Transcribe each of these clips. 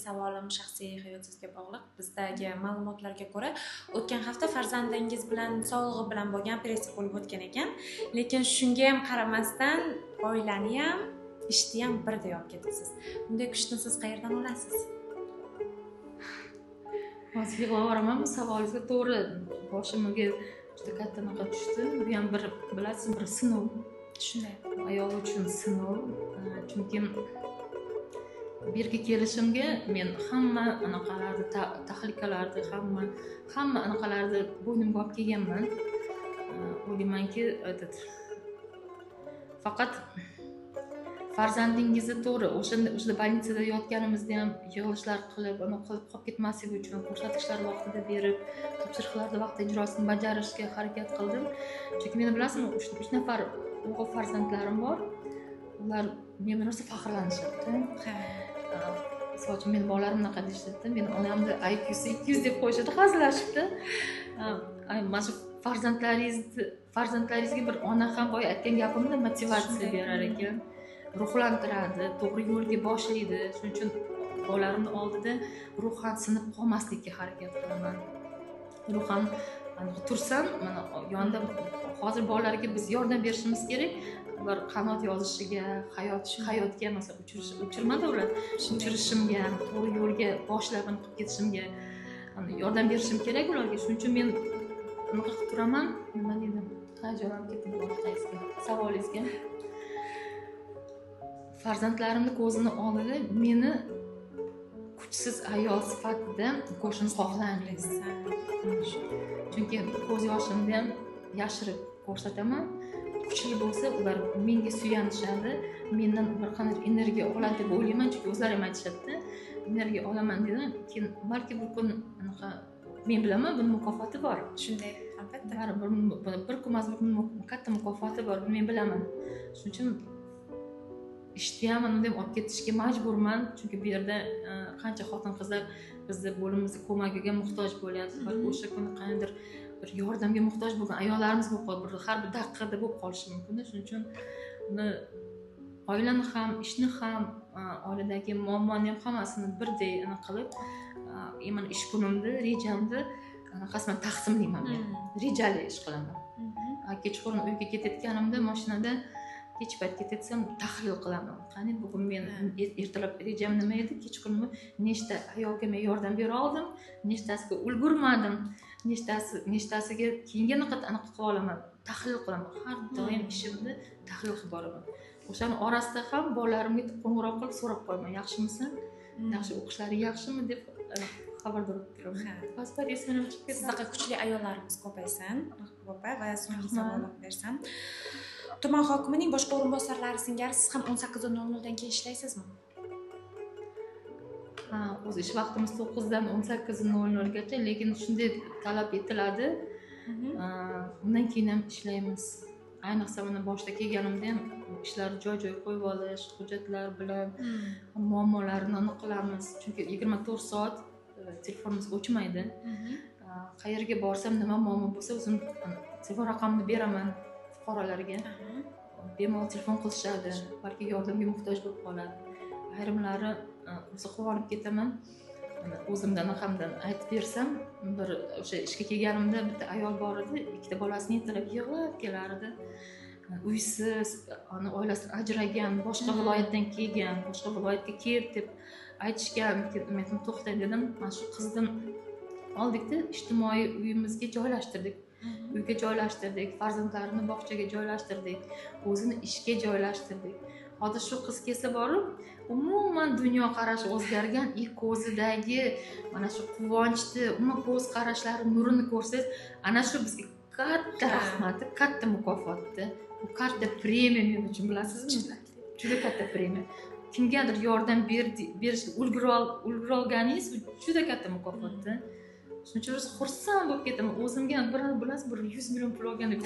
Savolim shaxsiy hayotingizga bog'liq. Bizdagi ma'lumotlarga ko'ra, o'tgan hafta farzandingiz bilan sog'lig'i bilan bo'lgan operatsiya bo'lib o'tgan ekan, lekin shunga ham qaramasdan oilani ham, ishni ham birday olib ketibsiz. Bunday kuchni siz qayerdan olasiz? Hozir yig'layveraman bu savolingizga. To'g'ri, boshimga juda katta anaqa tushdi. Bu ham bir, bilasizmi, bir sinov. Shunday. Ayol uchun sinov. Chunki bu yerga kelishimga men hamma anaqalarni, tahlikalarni, hamma anaqalarni bo'ynimga olib kelganman. O'ylaymanki, этот, faqat farzandingizni, to'g'ri, o'shanda больница da yotganimizda ham yig'ilishlar qilib, anaqa qilib, qolib ketmasligi uchun ko'rsatkichlar vaqtida berib, topshiriqlarni vaqtida ijrosini bajarishga harakat qildim. Chunki meni, bilasizmi, uch nafar o'g'il farzandlarim bor. Ular men bilan rosa faxrlanishadi. Misol uchun, meni bolalarim unaqa deyishadida, meni onamni IQsi 200 deb qo'yishadi hazillashibdi. Mana shu farzandlaringizga bir ona ham, boya aytgan gapimda, motivatsiya berar ekan, ruhlantiradi, to'g'ri yo'lga boshlaydi. Shuning uchun bolalarimni oldida ruhan sinib qolmaslikka harakat qilaman. Ruhan tursam, mana yonida hozir bolalarga biz yordam berishimiz kerak, ular qanot yozishiga, hayotga, masalan, uchirmadi ular, uchirishimga, to'g'ri yo'lga boshlab qilib ketishimga yordam berishim kerak ularga. Shuning uchun men anaqa qilib turaman. Nima deydi, hayajonlanib ketdim bu savolingizga. Farzandlarimni ko'zini oldida meni kuchsiz ayol sifatida ko'rishini xohlamayman, chunki ko'z yoshimni ham yashirib ko'rsataman. Kuchli bo'lsa, ular menga suyanishadi, mendan bir qanday energiya oladi deb o'ylayman, chunki o'zlari ham aytishadida, energiya olaman deydi. Keyin balki bir kun anaqa, men bilaman, buni mukofoti bor. Shunday, albatta. Baribir bir kun emas, bir kun katta mukofoti bor, buni men bilaman. Shuning uchun ishni ham, uni ham olib ketishga majburman, chunki bu yerda qancha xotin qizlar bizni bo'limimizni ko'magiga muhtoj bo'lyapti. Balki o'sha kuni qandaydir bir yordamga muhtoj bo'lgan ayollarimiz bo'lib qolib, bir har bir daqiqada bo'lib qolishi mumkinda. Shuning uchun uni, oilani ham, ishni ham, oiladagi muammoni ham, hammasini birday anaqa qilib, mana ish kunimni, rejamni anaqasi bilan taqsimlayman men, rejali ish qilaman. Kechqurun uyga ketayotganimda, mashinada kech payt ketayotsam, tahlil qilaman: qani, bugun men ertalab rejam nima edi, kechqurun nechta ayolga men yordam bera oldim, nechtasiga ulgurmadim, nechtasiga keyingi anaqa qilib olaman, tahlil qilaman. Har doim ishimni tahlil qilib boraman. O'shani orasida ham bolalarimga qo'ng'iroq qilib so'rab qo'yaman: yaxshimisan, yaxshi, o'qishlari yaxshimi, deb xabardor bo'lib turaman. Pasport esimdan ham chiqib ketdi. Siznaqa kuchli ayollarimiz ko'paysin, opa. Va so'nggi savolim bersam, tuman hokimining boshqa o'rinbosarlari singari siz ham 18:00dan keyin ishlaysizmi? Ha, o'zi ish vaqtimiz 9dan 18:00gacha, lekin shunday talab etiladi, undan keyin ham ishlaymiz. Ayniqsa, mana boshida kelganimda ham ishlarni joy joyiga qo'yib olish, hujjatlar bilan muammolarni aniq qilamiz, chunki 24 soat telefonimiz o'chmaydi. Qayerga borsam, nima muammo bo'lsa, o'zim telefon raqamini beraman fuqarolarga, bemalol telefon qilishadi, balki yordamga muhtoj bo'lib qoladi ayrimlari. O'zi quvonib ketaman. Mana o'zimdan anaqamdan aytib bersam, bir o'sha ishga kelganimda bitta ayol bor edi, ikkita bolasini yetalab yig'lab kelardi. Uysiz, ana oilasidan ajragan, boshqa viloyatdan kelgan, boshqa viloyatga ket deb aytishgan. Keyin men aytdim, to'xtang dedim, mana shu qizni oldikda, ijtimoiy uyimizga joylashtirdik, uyga joylashtirdik, farzandlarini bog'chaga joylashtirdik, o'zini ishga joylashtirdik. Hozir shu qiz kelsa borib, umuman dunyoqarashi o'zgargan и ko'zidagi mana shu quvonchni, umuman ko'z qarashlari nurini ko'rsangiz, ana shu bizga katta rahmat, katta mukofotda, bu katta premiya men uchun, bilasizmi, juda katta premiya. Kimgadir yordam berishga ulgura olganingiz, bu juda katta mukofotda. Shuning uchun rosa xursand bo'lib ketaman. O'zimga ham bir, bilasiz, bir 100 million pul olgandek,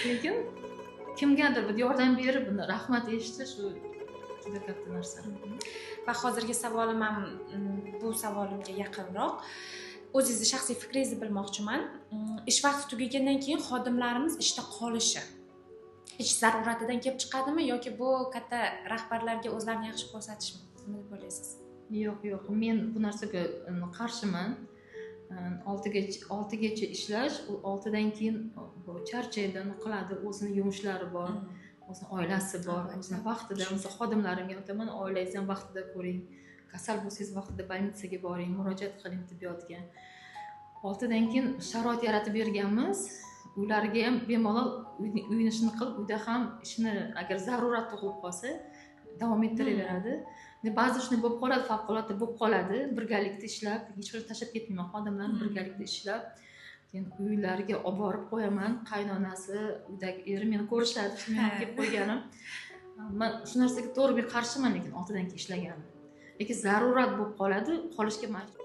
lekin kimgadir bir yordam berib, buni rahmat eshitish, shu juda katta narsa. Va hozirgi savolim ham bu savolimga yaqinroq. O'zingizni shaxsiy fikringizni bilmoqchiman. Ish vaqti tugagandan keyin xodimlarimiz ishda qolishi ish zaruratidan kelib chiqadimi yoki bu katta rahbarlarga o'zlarini yaxshi ko'rsatishmi? Nima deb o'ylaysiz? Yo'q, yo'q, men bu narsaga qarshiman. 6gacha ishlash, u 6dan keyin charchaydi, qiladi, o'zini yumushlari bor, o'zini oilasi bor, o'zini vaqtida. Misol xodimlarimga aytaman, oilangizni ham vaqtida ko'ring, kasal bo'lsangiz vaqtida больницаga boring, murojaat qiling tibbiyotga. 6dan keyin sharoit yaratib berganmiz, uylariga ham bemalol uyni ishini qilib, uyda ham ishini agar zarurat tug'ilib qolsa davom ettiraveradi. Ba'zi shunday bo'lib qoladi, favqulodda bo'lib qoladi, birgalikda ishlab, hech bir tashlab ketmayman xodimlarni, birgalikda ishlab keyin uylariga olib borib qo'yaman. Qaynonasi, uydagi eri meni ko'rishadi, shu men olib kelib qo'yganim. Man shu narsaga to'g'ri, men qarshiman, lekin 6dan keyin ishlaganim, lekin zarurat bo'lib qoladi, qolishga majbur.